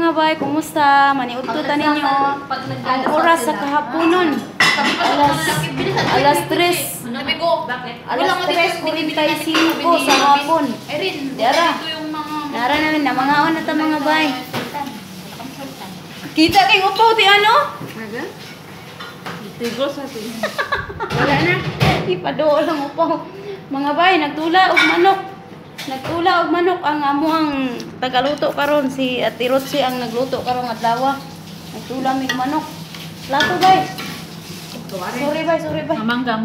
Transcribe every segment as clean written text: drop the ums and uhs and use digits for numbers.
mga bay, kumusta? Maniudtutan ninyo. Ang oras sa kahaponon. Alas 3. Alas 3:45 sa hapon. Dara. Nara namin na mga on na ta mga bay. Kita kay upaw ti ano? Tigos natin. Wala na. Ipadool ang upaw. Mga bay, nagtula og manok. Nagtula og manok ang amuang tagaluto karon si Ate Rotsi ang nagluto karong adlaw. Nagtula mig manok. Plato bay. Sorry bay. Mangga.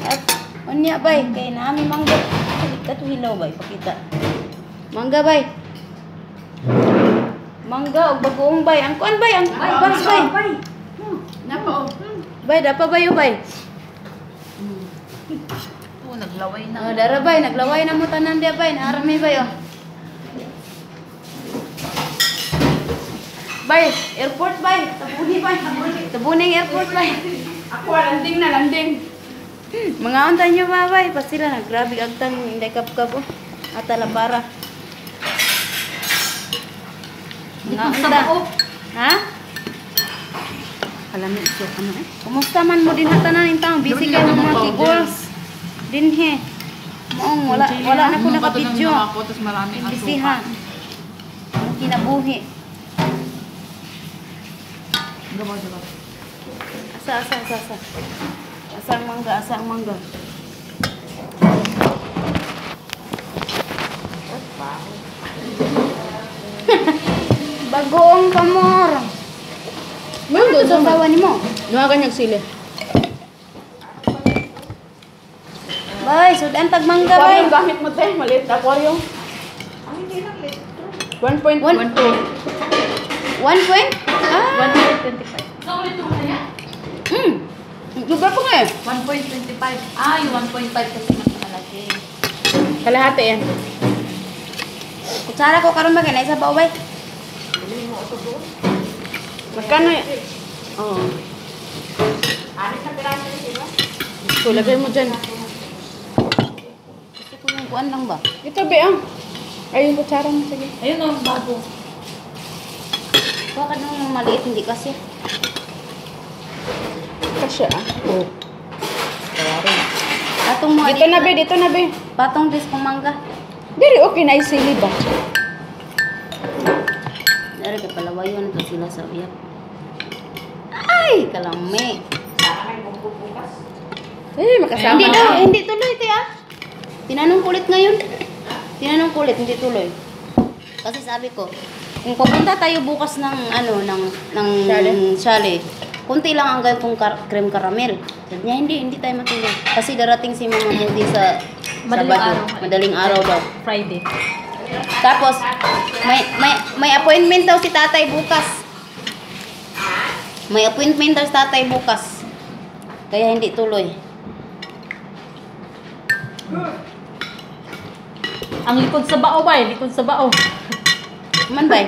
At unya bay, kay naami mangga. Kato hilaw bay, pakita. Mangga bay. Mangga og bagoong bay. Ang kuan bay, ang bas bay. Napa o. Bay, dapa bay o bay. Naglaway na. Oh, dara bay, naglaway na mo tanan dia bay, naarami bay oh. Bay, airport bay, tabuni bay, tabuning airport bay. Ako landing. Mga unta nyo ba bay, pa sila na grabe agtang inday kapkap oh. Atala para. Mga unta. Ha? Alam ito ano eh. Kumusta man mo din hatanan intang busy kayo mga kiguls. Dinhe. Moong wala na ko nakabidyo. Tapos maraming Bisihan. Ang kinabuhi. Diba. Asa. Asang mangga. Bagoong kamor. Ano sa bawa ni mo? Nuha kanyang sili. Bay, sudan tag mangga bay. Aquarium gamit mo tayo. Maliit na aquarium. 1.12. 1 point? Ah. 1.25. Lugar pa nga eh. 1.25. Ah, yung 1.5 kasi mas malaki. Kalahati yan. Kutsara ko karon ba kanay sa baw bay? Magkano yan? Oo. Anis na piraso na sila. So, lagay mo dyan. Gusto ko yung kuan lang ba? Ito, be, ah. Ay, yung kutsara mo, sige. Ayun, oh, bago. Bakit nung maliit hindi kasi? Kasya, ah. Oo. Patong mo Dito na, be. Patong dis kong mangga. Diri, okay na isili ba? Dari kay palawayon to sila sa uyak. Ay, kalami. Makasama. Hindi tuloy ti ah. Tinanong kulit ngayon. Hindi tuloy. Kasi sabi ko, kung pupunta tayo bukas ng Chalet, kunti lang ang gawin kong creme caramel. Sabi niya, hindi tayo matulog. Kasi darating si Mama Moody sa madaling araw daw. Friday. Tapos, may appointment daw si tatay bukas. Kaya hindi tuloy. Ang likod sa bao ba? Likod sa bao. Man bay?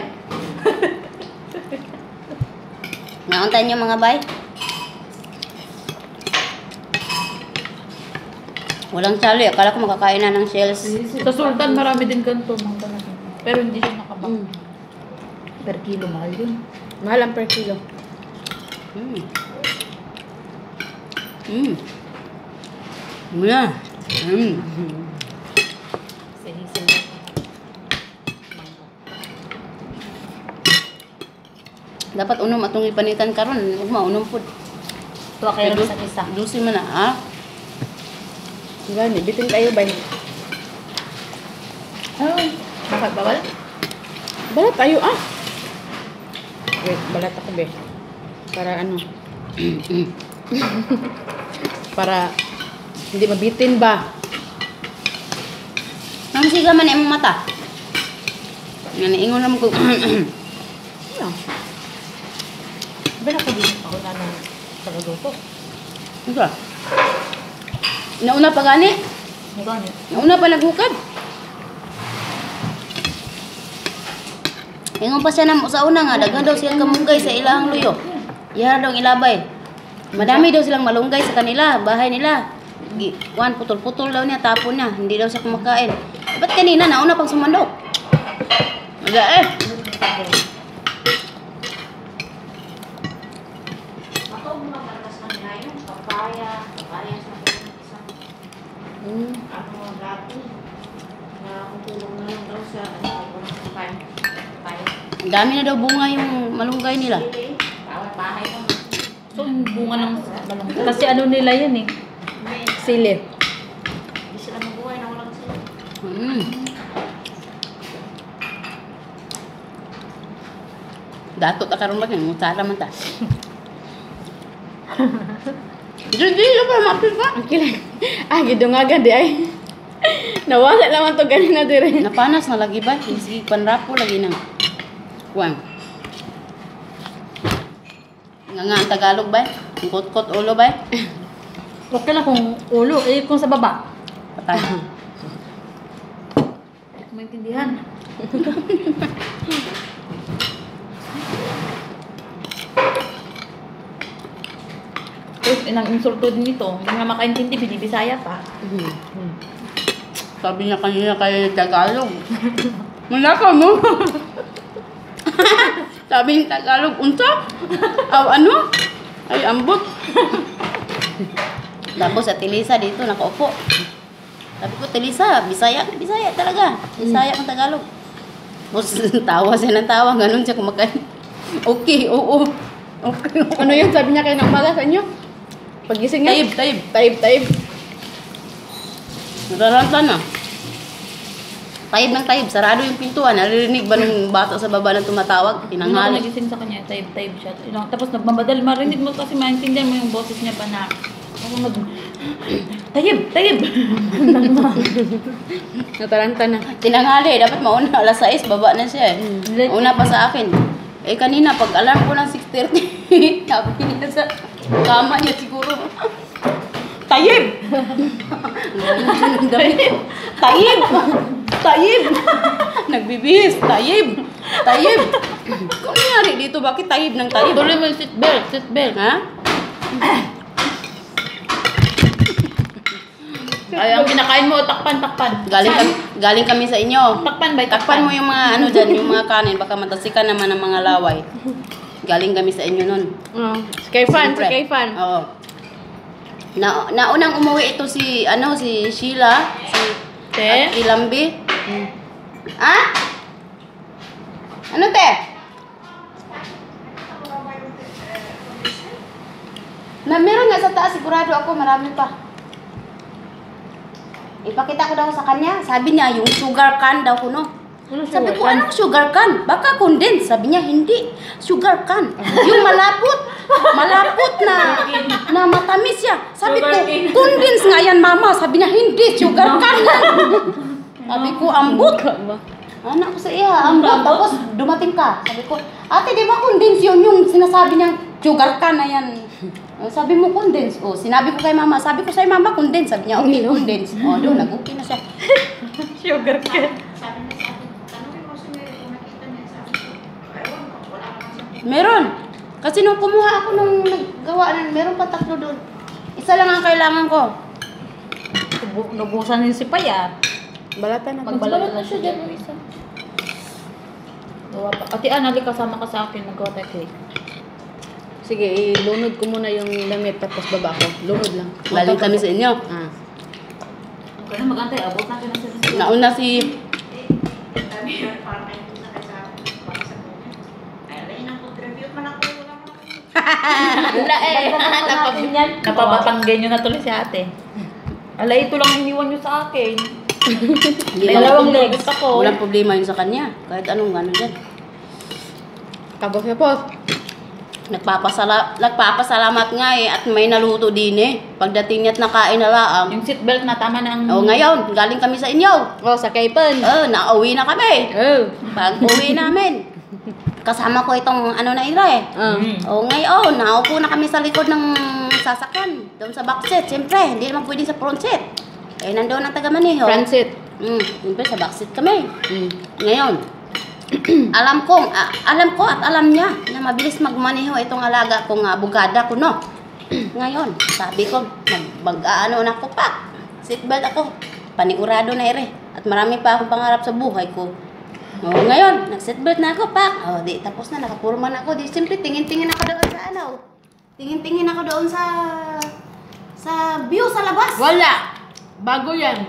Nauntan niyo mga bay? Walang chali. Akala ko makakain na ng shells. Sa Sultan, marami din ganito. Pero hindi siya nakabak. Per kilo, mahal yun. Mahal ang per kilo. Muna. Sinising. Dapat unom atong ipanitan karon, ug maunom pud. Tuwa kayo sa isa. Dusi man na, ha? Gani, bitin tayo ba? Ay, bakit bawal? Balat tayo, ah. Wait, balat ako, be. Para ano? Para hindi mabitin ba? Nang siga man imong mata. Nga ingon na mo ko. Ano? Ba nakabili ako na ng tagaluto? Ano? Nauna pa gani? Gani. Nauna pa naghukad. Ingon pa siya sa una nga, daghan daw siya kamunggay sa ilahang luyo. Iha daw ilabay. Madami daw silang malunggay sa kanila, bahay nila. Kuan putol-putol daw niya, tapon niya. Hindi daw siya kumakain. Ba't kanina nauna pang sumandok? Aga Ang dami na daw bunga yung malunggay nila. So, yung bunga ng malunggay. Kasi ano nila yan eh. Sili. Mm. Dato ta karon ba kay mutara man ta. Jadi apa maksud ka? Okay. Ah, gidungagan di ay. Nawala naman to ganina dire. Napanas na lagi ba? Sige, panrapo lagi nang. Kuwan. Nga ang Tagalog ba? Ang kot-kot ulo ba? Okay lang kung ulo, eh kung sa baba. Patay. Maintindihan. Tapos, inang insulto din ito. Hindi nga makaintindi, binibisaya pa. Sabi niya kanina kay Tagalog. Manakaw mo. Sabi ni Tagalog, unta? Aw ano? Ay, ambot. Tapos sa Tilisa dito, nakaupo. Sabi ko, Tilisa, Bisaya talaga. Bisaya ang Tagalog. Tapos tawa siya ng tawa, ganun siya kumakain. Okay, oo. Okay. Ano yun sabi niya kayo ng umaga sa inyo? Pagising niya? Taib. Nararanta na. Tayib ng tayib. Sarado yung pintuan. Naririnig ba ng bata sa baba na tumatawag? Ano ako Tinanghali. nagising sa kanya, taib siya. Tapos nagmamadali, marinig mo kasi maintindihan mo yung boses niya pa na Tayib! Nataranta na. Tinanghali. Dapat mauna. Alas 6. Baba na siya eh. Una pa sa akin. Eh kanina, pag alarm ko ng 6:30, sabi niya sa kama niya siguro. Tayib! Tayib! Nagbibihis. Tayib! Kung nangyari dito, bakit tayib ng tayib? Tuloy mo yung seatbelt. Ha? Ay, ang kinakain mo, takpan. Galing kami sa inyo. Takpan ba? Takpan mo yung mga ano dyan, yung mga kanin. Baka matasikan naman ng mga laway. Galing kami sa inyo nun. Si Kaifan. Oo. Naunang umuwi ito si Sheila, at Ilambi. Ah? Ano te? Meron nga sa taas, sigurado ako, marami pa. Ipakita ko daw sa kanya. Sabi niya, yung sugar can daw kuno. Sabi ko, anong sugar can? Baka condense. Sabi niya, hindi. Sugar can. Yung malapot na matamis siya. Sabi ko, condense nga yan, mama. Sabi niya, hindi. Sugar can yan. Sabi ko, ambot. Anak ko sa iya, ambot. Tapos, dumating ka. Sabi ko, ate, di ba condense yun? Yung sinasabi niyang sugar can na yan. Sabi mo, condense. O, sinabi ko kay mama. Sabi ko sa'yo, mama, condense. Sabi niya, okay, condense. O, doon, nag-okay na siya. Sugar can. Meron. Kasi nung kumuha ako nung naggawa na, meron pa 3 doon. Isa lang ang kailangan ko. Nubusan yung sipayat. Balatan na. Magbalatan na siya dyan. Isa. Gawa pa. Ate Ann, kasama ka sa akin. Magawa tayo cake. Sige, ilunod ko muna yung damit tapos baba ko. Lunod lang. Galing kami sa inyo. Okay na, mag-antay. Abot natin na sila. Nauna si... Wala eh. Napapapanggay nyo na tuloy si ate. Ala, ito lang iniwan nyo sa akin. Dalawang legs ako. Walang problema yun sa kanya. Kahit anong gano'n dyan. Tapos. Nagpapasalamat nga eh. At may naluto din eh. Pagdating niya't nakain na laang. Yung seatbelt na tama na ang... Ngayon, galing kami sa inyo. sa Kaipan. Nauwi na kami. Pag uwi namin. Kasama ko itong ano na ira eh. Ngayon, naupo na kami sa likod ng sasakyan. Doon sa back seat. Siyempre, hindi naman pwede sa front seat. Nandoon ang taga-maneho. Front seat. Siyempre, sa back seat kami. Ngayon, alam ko at alam niya na mabilis magmaneho itong alaga kong bugada ko, no? Ngayon, sabi ko, mag-ano na ako pa. Seatbelt ako. Panigurado na ire. At marami pa akong pangarap sa buhay ko. Ngayon, nag-seatbelt na ako, pak. Di, tapos na, nakapurma na ako. Di, siyempre, tingin-tingin ako doon sa ano. Tingin-tingin ako doon sa view sa labas. Wala. Bago yan.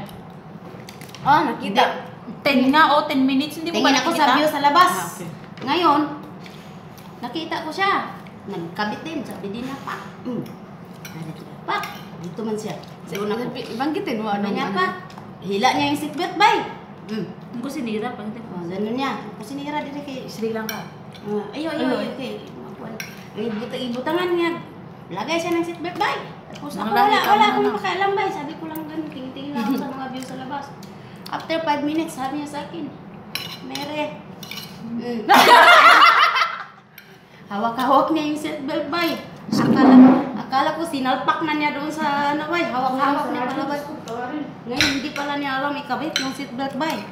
Nakita. 10 nga 10 minutes. Hindi mo ba Tingin ako nakikita? sa view sa labas. Okay. Ngayon, nakita ko siya. Nagkabit din. Sabi din niya, Pak. Pak. Dito man siya. Doon ako. Banggitin mo, ano Niya, Pak. Hila niya yung seatbelt, bay. Ang kusinira, pag Ganun niya. Kusinira din kay Sri Lanka. Ayo. Okay. Ibutangan niya. Lagay siya ng seatbelt, bay. Tapos ako, wala akong pakialam, bay. Sabi ko lang ganun. Tingin lang ako sa mga view sa labas. After 5 minutes, sabi niya sa akin, Mere. Hawak-hawak niya yung seatbelt, bay. Akala ko sinalpak na niya doon sa ano, bay. Hawak-hawak niya pala, bay. Ngayon, hindi pala niya alam ikabit yung seatbelt, bay.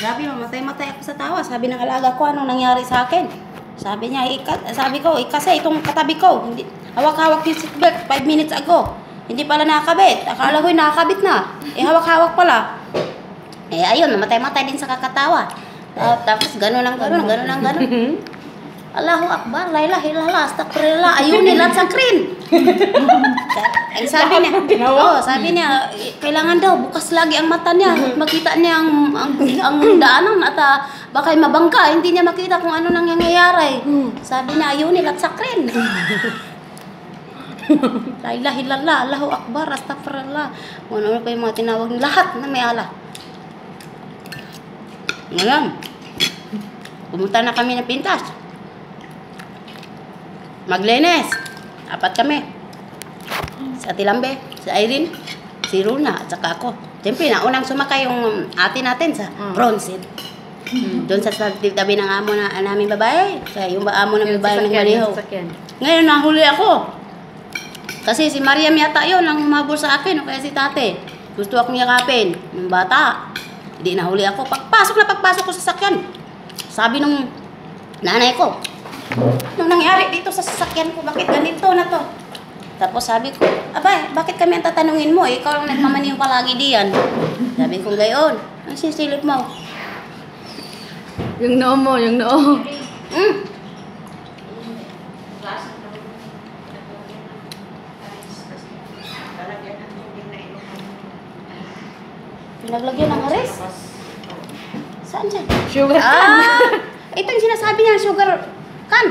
Grabe, mamatay-matay ako sa tawa. Sabi ng alaga ko, anong nangyari sa akin? Sabi niya, sabi ko, kasi itong katabi ko, hindi, hawak-hawak yung seatbelt 5 minutes ago. Hindi pala nakakabit. Akala ko yung nakakabit na. Hawak-hawak pala. Ayun, namatay-matay din sa kakatawa. Tapos gano'n lang. Allahu Akbar, la ilaha illallah, astagfirullah, ayun nilat sa screen. Sabi niya, kailangan daw bukas lagi ang mata niya, makita niya ang daanan at baka mabangka, hindi niya makita kung ano nang nangyayari. Sabi niya, ayun nilat sa screen. La ilaha illallah, Allahu Akbar, astagfirullah. Ano pa yung mga tinawag ng lahat na may ala. Ngayon, pumunta na kami ng pintas. Maglinis. 4 kami. Si Ate Lambe, si Irene, si Runa, at saka ako. Siyempre, naunang sumakay yung ate natin sa Bronzed. Doon sa tabi ng amo na namin babae. Yung amo ng babae ng Maniho. Ngayon, nahuli ako. Kasi si Mariam yata yun ang humabol sa akin, o kaya si tate. Gusto akong yakapin. Yung bata. Hindi nahuli ako. Pagpasok ko sa sakyan. Sabi nung nanay ko, nung nangyari dito sa sasakyan ko, bakit ganito na to? Tapos sabi ko, abay, bakit kami ang tatanungin mo? Ikaw lang nagmamaniw palagi diyan. Sabi ko, gayon, ang sisilip mo. Yung noo mo, yung noo. Pinaglagyan ng aris? Saan dyan? Sugar Ito yung sinasabi niya, sugar can.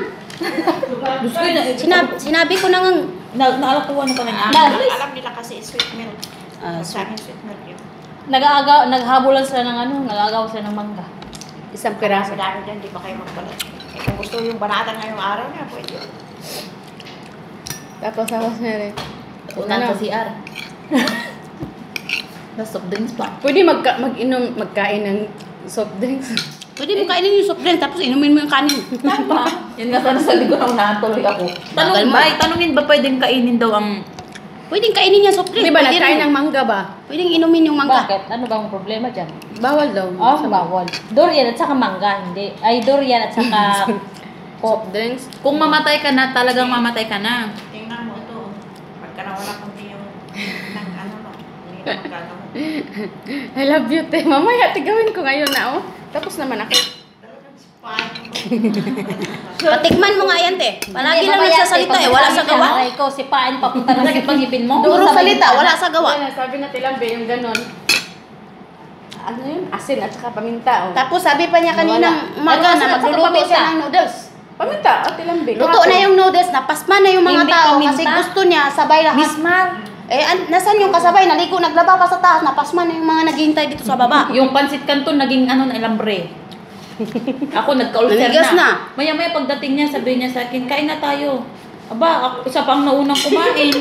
Sinabi ko na nga. Naalakuha na pa na niya. Alam nila kasi sweet milk. Sa akin sweet milk yun. Naghahabulan sila ng nag-agaw sila ng mangga. Isang piraso. Madami dyan, di ba kayo magbalat? Kung gusto yung banata ngayong araw na, pwede yun. Tapos na rin. Unan sa CR. Soft drinks pa. Pwede magkain ng soft drinks. Pwede mo kainin yung soft drink, tapos inumin mo yung kanin. Tama. Yan nga sana sabi ko nang natuloy ako. Tanungin ba pwedeng kainin daw ang... Pwedeng kainin yung soft drink. Di ba nagkain ng mangga ba? Pwedeng inumin yung mangga. Bakit? Ano bang problema dyan? Bawal daw. Bawal. Durian at saka mangga, hindi. Ay, durian at saka Soft drinks. Kung mamatay ka na, talagang mamatay ka na. Tingnan mo ito. Pagka nawala kundi yung ng ano no, hindi na magkagawa. I love you, te. Mamaya, tigawin ko ngayon na, oh. Tapos naman ako. Talagang spine. Patikman mo nga yan, te. Palagi lang nagsasalita eh, wala sa gawa. Aray ko, si Pain papunta na Masakit pang ngipin mo? Puro salita, wala sa gawa. Ayan, sabi na Tilambe, yung ganon. Ano yun? Asin at saka paminta, oh. Tapos sabi pa niya kanina umaga na magluluto siya ng noodles. Paminta, at Tilambe. Luto na yung noodles, napasma na yung mga Hindi tao paminta. kasi gusto niya sabay lahat. Mismar. Nasaan yung kasabay? Naligo, naglaba pa sa taas, napasma na yung mga naghihintay dito sa baba. Yung pansit kanton naging alambre. Ako nagka-ulcer Nanigas na. Maya-maya pagdating niya, sabi niya sa akin, kain na tayo. Aba, isa pang naunang kumain.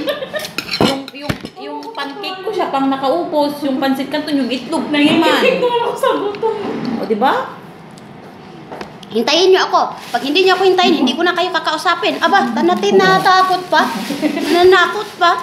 yung pancake ko siya pang nakaupos. Yung pansit kanton, yung itlog na naman. ako sa gutom. O, di ba? Hintayin niyo ako. Pag hindi niyo ako hintayin, hindi ko na kayo kakausapin. Aba, natakot pa. Nanakot pa.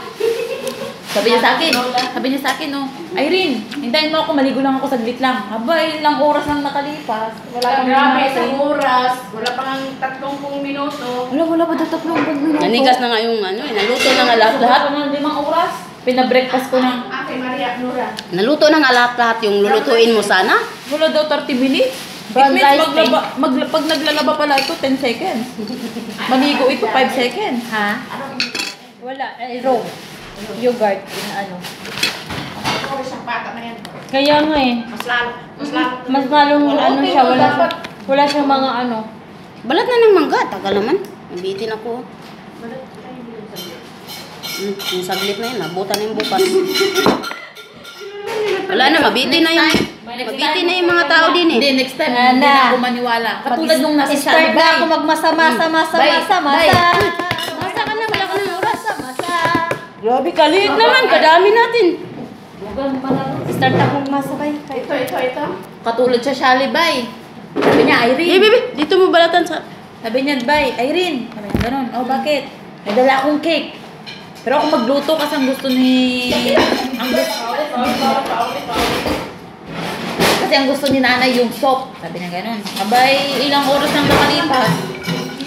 Sabi niya sa akin, oh, Irene, hintayin mo ako, maligo lang ako saglit lang. Aba, ilang oras lang nakalipas. Wala pang grabe, isang oras. Wala pang 30 minuto. Wala ba daw 30 minuto? Nanigas na nga yung naluto na nga lahat-lahat. Ng 5 oras. Pinabreakfast ko na. Ate Maria Nura. Naluto na nga lahat-lahat yung lulutuin mo sana. Wala daw 30 minutes. It Brown means rice pag naglalaba pala ito, 10 seconds. Maligo ito, 5 seconds. Ha? Wala. Raw. Yogurt. Ano. Ako isang bata na yan. Kaya nga eh. Mas lalo. Mas lalong Wala, ano okay, siya. wala. Wala siyang mga ano. Balat na ng mangga. Tagal naman. Nabitin ako. Yung saglit na yun. Nabutan na yung bukas. Wala na. Mabitin na yung... Mabitin na yung mga tao din eh. Hindi, next time, hindi na ako maniwala. Katulad nung nasa Start na ako magmasa-masa, masa. Masa ka na. Wala ka na oras. Grabe kalit naman. Kadami natin. Start akong masabay. Ito. Katulad sa Shally, bay. Sabi niya, Irene. Baby, dito mo balatan sa... Sabi niya, bay, Irene. Sabi niya, ganun. Oh, bakit? May dala akong cake. Pero ako magluto kasi ang gusto ni... Kasi ang gusto ni nanay yung soap. Sabi niya ganun. Abay, ilang oras nang nakalipas.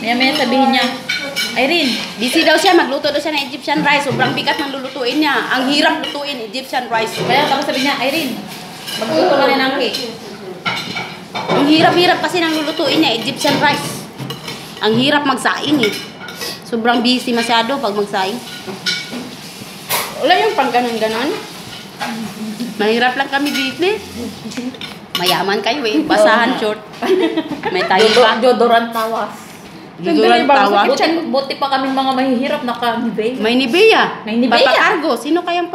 Maya sabihin niya, Irene, Busy daw siya. Magluto daw siya ng Egyptian rice. Sobrang bigat ng lulutuin niya. Ang hirap lutuin Egyptian rice. kaya tapos sabi niya, Irene, magluto ka rin ng cake. Ang hirap-hirap kasi ng lulutuin niya Egyptian rice. Ang hirap magsaing eh. Sobrang busy masyado pag magsaing. Wala yung pang ganon-ganon. Mahirap lang kami dito eh. Mayaman kayo eh. Basahan short. May tayo pa. Deodorant tawas. Juduran tawa. Buti pa kaming mga mahihirap naka-nivea. May Nivea. May Nivea. Papakargo. Sino kayang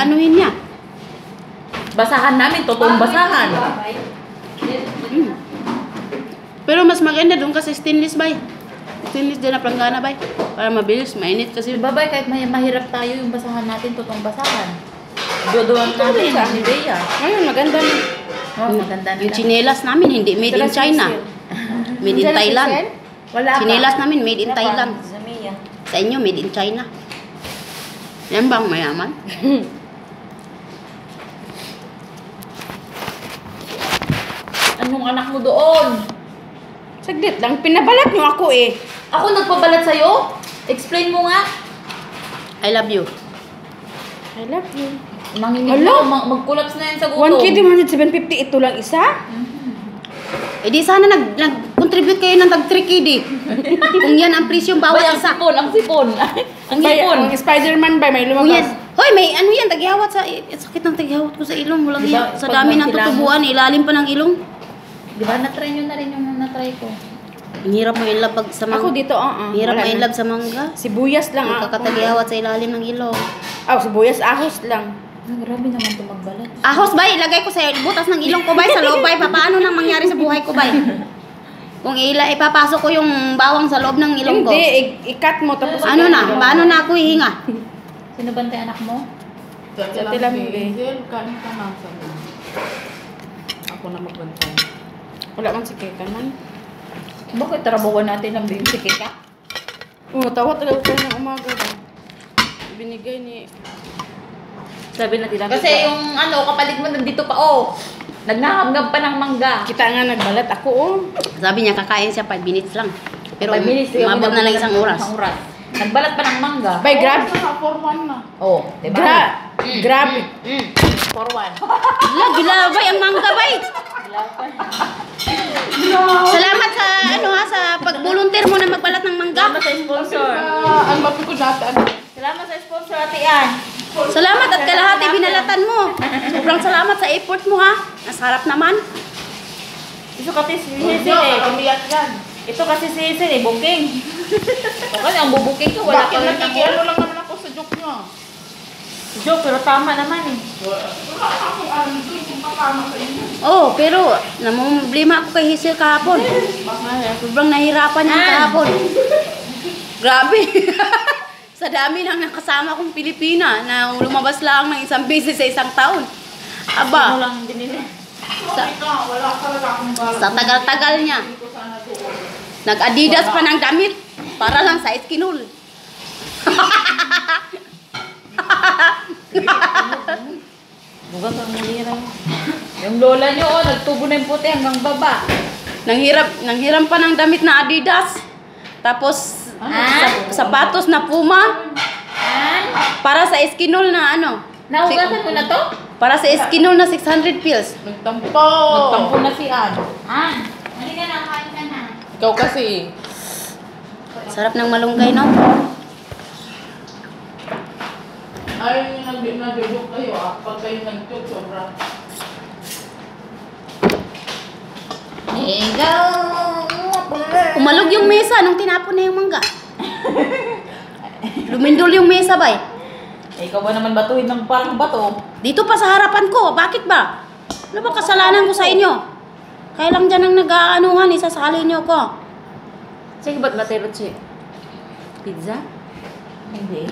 anuhin niya? Basahan namin, totoong basahan. Pero mas maganda doon kasi stainless bay. Stainless din na planggana bay. Para mabilis, mainit kasi. Diba ba, kahit mahirap tayo yung basahan natin, totoong basahan. Deodorant natin, Nivea. Ngayon, maganda na. Oh, maganda na Yung lang. chinelas namin hindi made in China. Made in Thailand. Wala pa. Chinelas namin made in Thailand. Sa Mia. Sa inyo made in China. Yan bang mayaman? Anong anak mo doon? Saglit lang, pinabalat niyo ako eh. Ako nagpabalat sa'yo? Explain mo nga. I love you. I love you. Manginig Hala? na, mag-collapse na yan sa gutom. 1K 750, ito lang isa? Eh di sana nag-contribute kayo ng tag 3K di. Kung yan ang presyong Bay, bawat ang isa. sipon, ang sipon. Ang sipon. Ang Spider-Man ba, may Kung yan, lumabas? hoy may ano yan, taghihawat sa, sakit ng taghihawat ko sa ilong. Walang Diba, yan. Sa pag dami ng magkilamo? tutubuan, ilalim pa ng ilong. Di ba, na-try nyo na rin yung na-try ko. Ang hirap mo inlove pag sa Ako mangga. dito, Ang hirap mo wala na. inlove sa mangga. Sibuyas lang Ang ako. kakataghihawat sa ilalim ng ilong. Sibuyas, ahos lang. Ah, grabe naman ito magbalat. Ahos bay, ilagay ko sa butas ng ilong ko bay, sa loob bay. Paano nang mangyari sa buhay ko bay? Kung ipapasok ko yung bawang sa loob ng ilong ko. Hindi, i-cut mo tapos... Ano na? Paano na ako hihinga? Sino bantay anak mo? Sa tilamig. Kanin ka na sa ako na magbantay. Wala man si Kekan man. Bakit tarabawan natin ang baby ka? Tawa talaga ko ng umaga ba? Binigay ni... Sabi na tila. Kasi yung kapalig mo nandito pa, nagnahangab pa ng mangga. Kita nga nagbalat ako, Sabi niya kakain siya 5 minutes lang. Pero 5 minutes, umabot na lang isang oras. Nagbalat pa ng mangga. Bay, grab. For one na. Oh, diba? Grabe. For one. Gila bay ang mangga bay. Salamat sa sa pag-volunteer mo na magbalat ng mangga. Salamat sa sponsor. Ang bapi ko dati. Salamat sa sponsor, Ate Ann. Salamat at kalahati binalatan mo. Sobrang salamat sa effort mo ha. Nasarap naman. Ito kasi si Hazel eh. Umiyak yan. Ito kasi si Hazel eh, booking. O kasi ang bubuking ko, wala Bakit ka rin ng nakikiano lang naman ako sa joke niya? joke, pero tama naman eh. Wala akong alam doon kung paano sa inyo. Oh, pero namumblema ako kay Hazel kahapon. Sobrang nahirapan niya kahapon. Grabe. Sa dami ng nakasama kong Pilipina na lumabas lang ng isang beses sa isang taon. Ano Aba, lang din nila. Wala talaga akong balas. sa tagal-tagal niya. Nag-Adidas pa ng damit para lang sa Eskinol. Bugang kang nalira. Yung lola nyo, nagtubo na yung puti hanggang baba. Nanghiram pa ng damit na Adidas. Tapos, sapatos na Puma. Para sa Eskinol na Nahugasan mo na to? Para sa Eskinol na 600 pills. Nagtampo. Nagtampo na si Ann. Halika na, kain ka na. Ikaw kasi. Sarap ng malunggay, no? Ayaw nyo nag-joke kayo pag kayo nag-joke sobra. Ikaw. Umalog yung mesa nung tinapon na yung mangga. Lumindol yung mesa ba eh. Eh, ikaw ba naman batuhin ng parang bato? Dito pa sa harapan ko, bakit ba? Ano ba kasalanan ko sa inyo? Kaya lang dyan ang nag-aanuhan, isasali niyo ko. Sige, ba't matirot siya? Pizza? Hindi.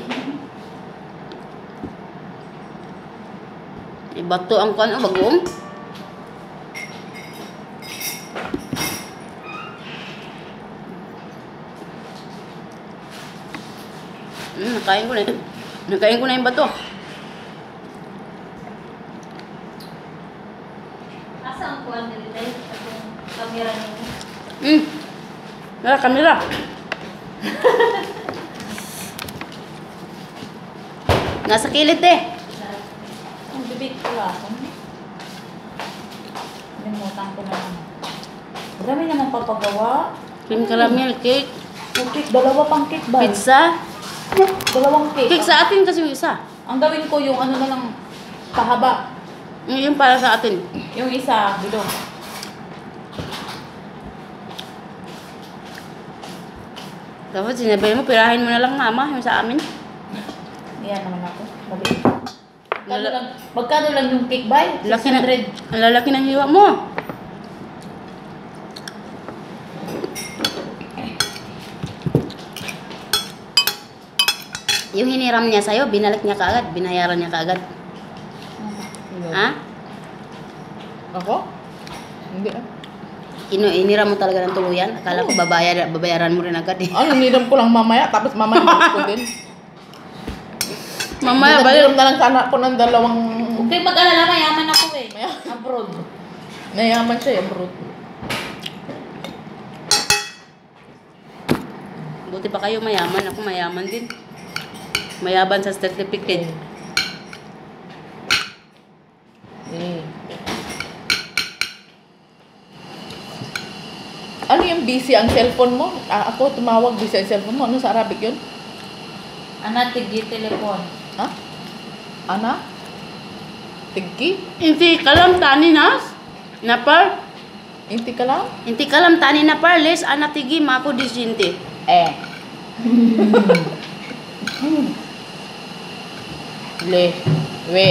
Ibato ang kan, bagong. Nakain ko na. Nakain ko na yung bato. Asa ang kuwan nila yung kamera niyo? Wala, kamera. Nasa kilid eh. Ang bibig ko lang. Limutan ko na naman. Marami naman papagawa. Cream caramel cake. Okay, dalawa pang cake ba? Pizza. Dalawang cake. Cake sa atin kasi yung isa. Ang gawin ko yung ano na lang pahaba. Yung para sa atin. Yung isa, bilog. Dapat sinabi mo, pirahin mo na lang mama yung sa amin. Yan naman ako. Magkano lang yung cake ba? Laki na, 600. ang lalaki ng hiwa mo. Yung hiniram niya sa'yo, binalik niya kaagad, binayaran niya kaagad. Ha? Ako? Hindi ah. Iniram mo talaga ng tuluyan? Akala ko babayaran mo rin agad eh. Ano, niram ko lang mamaya, tapos mamaya ko din. Mamaya, Niram na lang sana ako ng dalawang... Okay, mag-alala, mayaman ako eh. Abroad. Nayaman siya, abroad. Buti pa kayo mayaman, ako mayaman din. Mayaban sa certificate. Ano yung busy ang cellphone mo? Ako tumawag busy ang cellphone mo. Ano sa Arabic yun? Ana, tigi telepon. Ha? Ana? Tigki? Inti kalam tani nas? Napar? Inti ka lang? Inti kalam tani napar, les anatigi mako disinti. Le. We.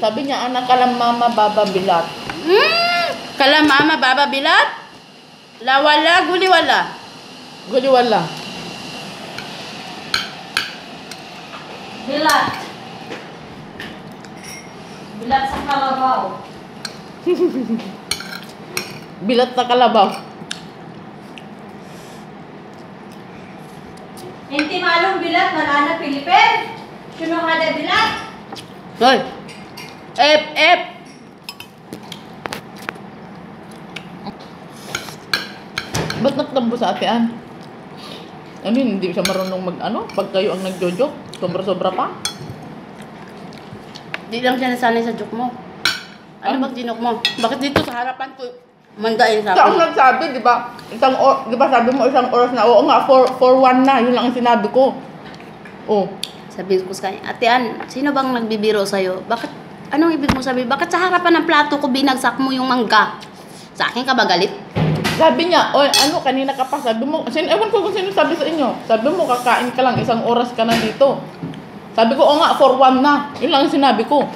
Sabi niya, anak ka lang mama, baba bilat. Kalam mama baba bilat? Lawala guli wala. Guli wala. Bilat. Bilat sa kalabaw. Bilat na kalabaw. Hindi malong bilat, manana Pilipin. Sino nga na bilat? Hoy. Ep. Ba't nagtambo sa atean? Ano yun, hindi siya marunong mag-ano? Pag kayo ang nagjojo, sobra-sobra pa? Di lang siya nasanay sa joke mo. Ano bang jinok mo? Bakit dito sa harapan ko mandain sa Ikaw ang akin? nagsabi, di ba? Di ba sabi mo isang oras na, oo nga, 4-1 na, yun lang ang sinabi ko. Oh. Sabi ko sa kanya, Ate Ann, sino bang nagbibiro sa'yo? Bakit, anong ibig mo sabihin? Bakit sa harapan ng plato ko binagsak mo yung mangga? Sa akin ka ba galit? Sabi niya, oy, ano, kanina ka pa, sabi mo, ewan ko kung sino sabi sa inyo. Sabi mo, kakain ka lang, isang oras ka na dito. Sabi ko, oo nga, 4-1 na. Yun lang ang sinabi ko.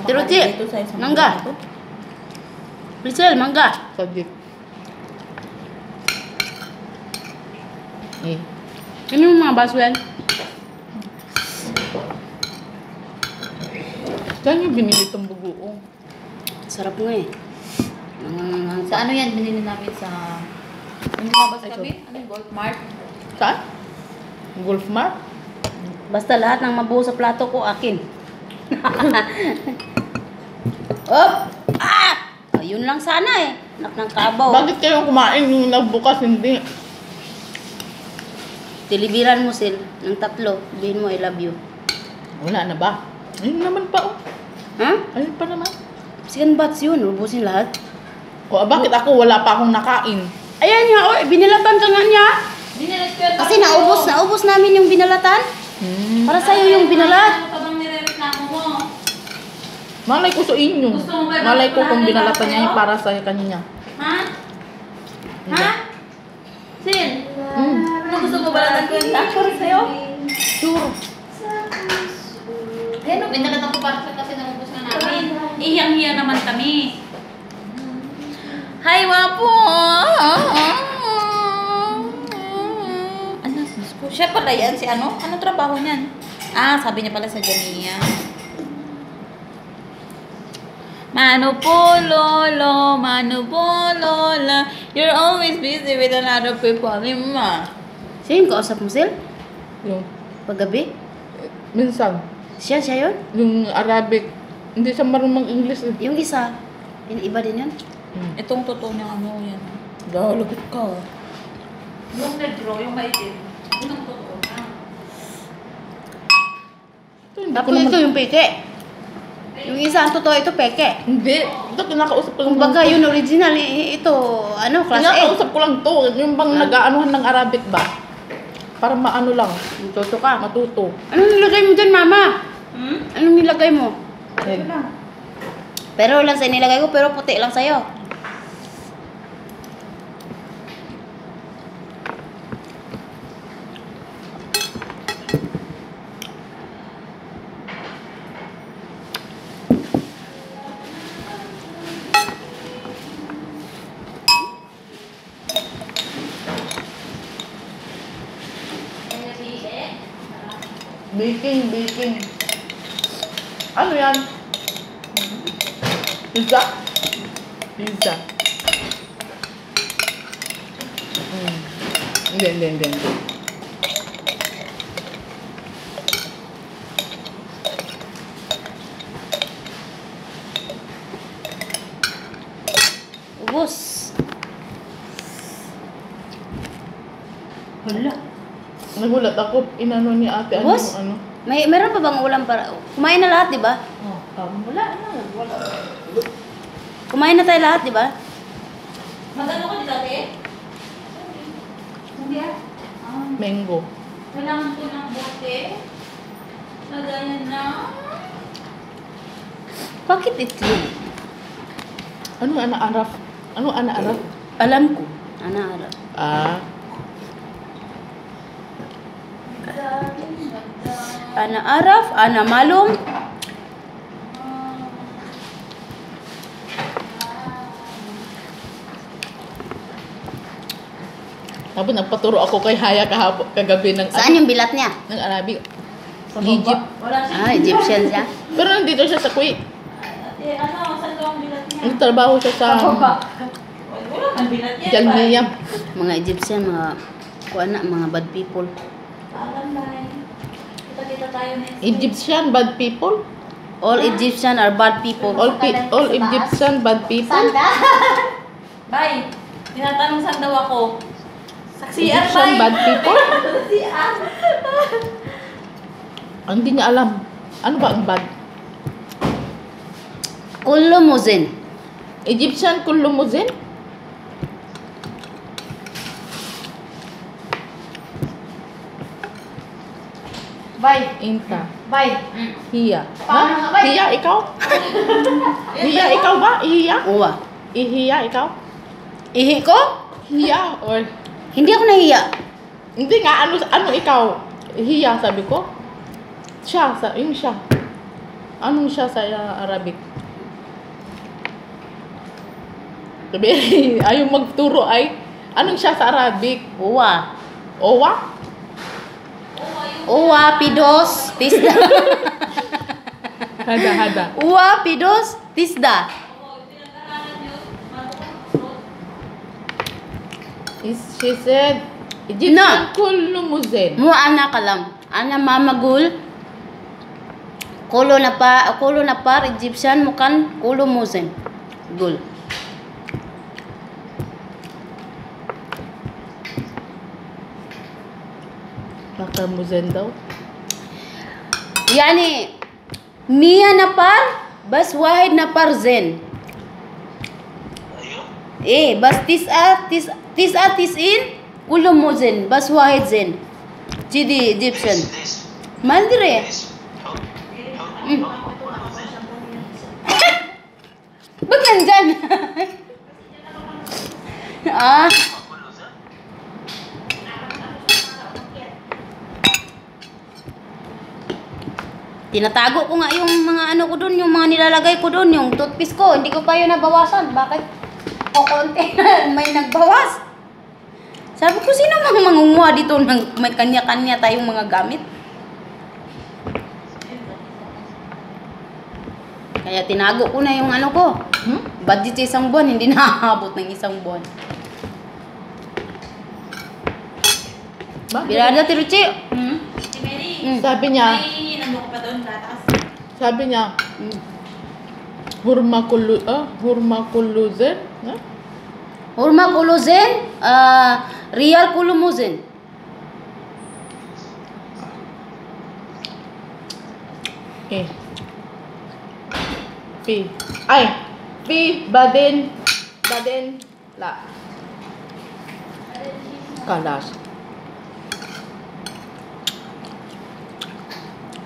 Tiruti, mangga. Rizal, mangga. Sabi. Ano yung mga baso yan? Saan yung binili itong bugoong? Sarap nga eh. Sa ano yan, binili namin sa... Yung lumabas kami? Ano yung Gold Mart? Saan? Golf Mart? Basta lahat ng mabuo sa plato ko, akin. Op! Ah! Ayun lang sana eh. Nak ng kabaw. Bakit kayo kumain yung nagbukas, hindi? Tilibiran mo sil ng 3. Sabihin mo, I love you. Wala na ba? Ayun naman pa, oh. Ha? Ayun pa naman. Sigan bats yun. Ubusin lahat. O, bakit ako wala pa akong nakain? Ayan nga, oh. Binalatan ka nga niya. Kasi naubos namin yung binalatan. Para sa'yo yung binalat. Ano pa bang nirereklamo mo? Malay ko sa inyo. Gusto mo ba Malay ko kung ibang binalatan niya sa'yo? yung para sa kanya. Ha? Ha? Sin? Mm. Ano gusto mo balatan ko yung tacos sa'yo? Sure. Ano, binalatan ko para sa kasi namubos na namin. Iyang-iya naman kami. Hi, wapo! Ano, Diyos ko. Siya pala yan, si ano? Anong trabaho niyan? Ah, sabi niya pala sa Jamia. Mano po, lolo, mano po, lola. You're always busy with another people, ma. Sino kausap mo, Sil? Yung, Paggabi? minsan, Siya yun? yung Arabic, hindi siya marunong English. Yung isa. Yung iba din yun? Itong totoo niya ano yan. Lalagot ka. Yung negro, yung maitim. Yun ang totoo na. Ito, hindi ko Tapos naman. ito yung peke. Yung isa, ang totoo, ito peke. Hindi. Ito, kinakausap ko lang. Kumbaga, yun original, ito, ano, class A. Kinakausap ko lang to. Yung bang nag-aanuhan ng Arabic ba? Para maano lang. Matuto ka. Matuto. Anong nilagay mo dyan, mama? Hmm? Anong nilagay mo? Egg. Pero lang sa nilagay ko, pero puti lang sa'yo. Baking. Ano yan? Pizza? Pizza. Hindi. Ubus. Wala. Nagulat ako. Inano ni ate. Ano Boss? yung ano? Meron pa bang ulam para... Kumain na lahat, di ba? Wala. Kumain na tayo lahat, di ba? Magano ka dito, ate? Hindi ah. Mango. Kailangan ko ng bote. Lagayan na. Bakit itlog? Ano ana-araf? Ano ana-araf? Alam ko. Ana. Ah. Ana araf, ana malum. Tapos nagpaturo ako kay Haya kagabi ng Saan yung bilat niya? ng Arabic. Sa Egypt. Wala siya. Egyptian siya. Pero nandito siya sa Kuwait. Ano, saan daw ang bilat niya? Nagtrabaho siya sa Wala ang bilat niya. Jalmiya. Mga Egyptian, mga bad people. Alam na eh. Kita tayo next week. Egyptian bad people. All Egyptian are bad people. All Egyptian bad people. Bye. Tinatanong saan daw ako. Sa CR, Egyptian bye. bad people. CR. Hindi niya alam. Ano ba ang bad? Kullu muzin. Egyptian kulumuzin? Bye. Inta. Bye. Hiya. Paano nga ba? Hiya, ikaw? Hiya, ikaw ba? Hiya? Uwa. Ihiya, ikaw? Ihi ko? Hiya, or... Hindi ako nahiya. Hindi nga, ano ikaw? Hiya, sabi ko. Siya, yung siya. Anong siya sa Arabic? Sabi, ayaw magturo ay, anong siya sa Arabic? Uwa. Owa? Uwa, pidos, tisda. Hada. Uwa, pidos, tisda. She said, Egyptian No. kulumuzin. Mu ana kalam. Ana mamagul. Kulo na par Egyptian mukan kulo muzin. Gul. Baka muzin daw. Yani Mia na par bas wahid na par zen. बस तिसइन कुल्लू मोजन बस वाहिद जेन जिदी इजिप्शियन मंदिर है Ba't nandyan? Ah. Tinatago ko nga yung mga ano ko doon, yung mga nilalagay ko doon, yung toothpaste ko. Hindi ko pa yun nabawasan. Bakit? O konti may nagbawas. Sabi ko, sino mga mangunguha dito ng may kanya-kanya tayong mga gamit? Kaya tinago ko na yung ano ko. Budget sa isang buwan, hindi naaabot ng isang buwan. Bakit? Birada, Tiruchi. Si Mary, Sabi niya, may ano ko pa doon, gatas. sabi niya, hurmakuluzen? Ha? Hurma kuluzen, real kulumuzen. Eh. Pi. Ay! Pi, badin, la. Kalas.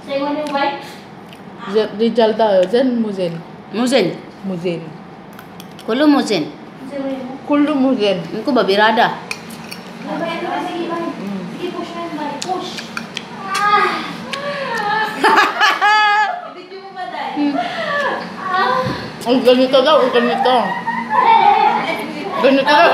Say one yung white. Rijalda, zen muzen. Muzen. Muzen. Kulumuzen. Say one yung Kullu muzen. Yung ko ba, birada? Sige, push na yung white. Push. Video mo ba, Day? Ang ganito daw, ang ganito. Ganito daw.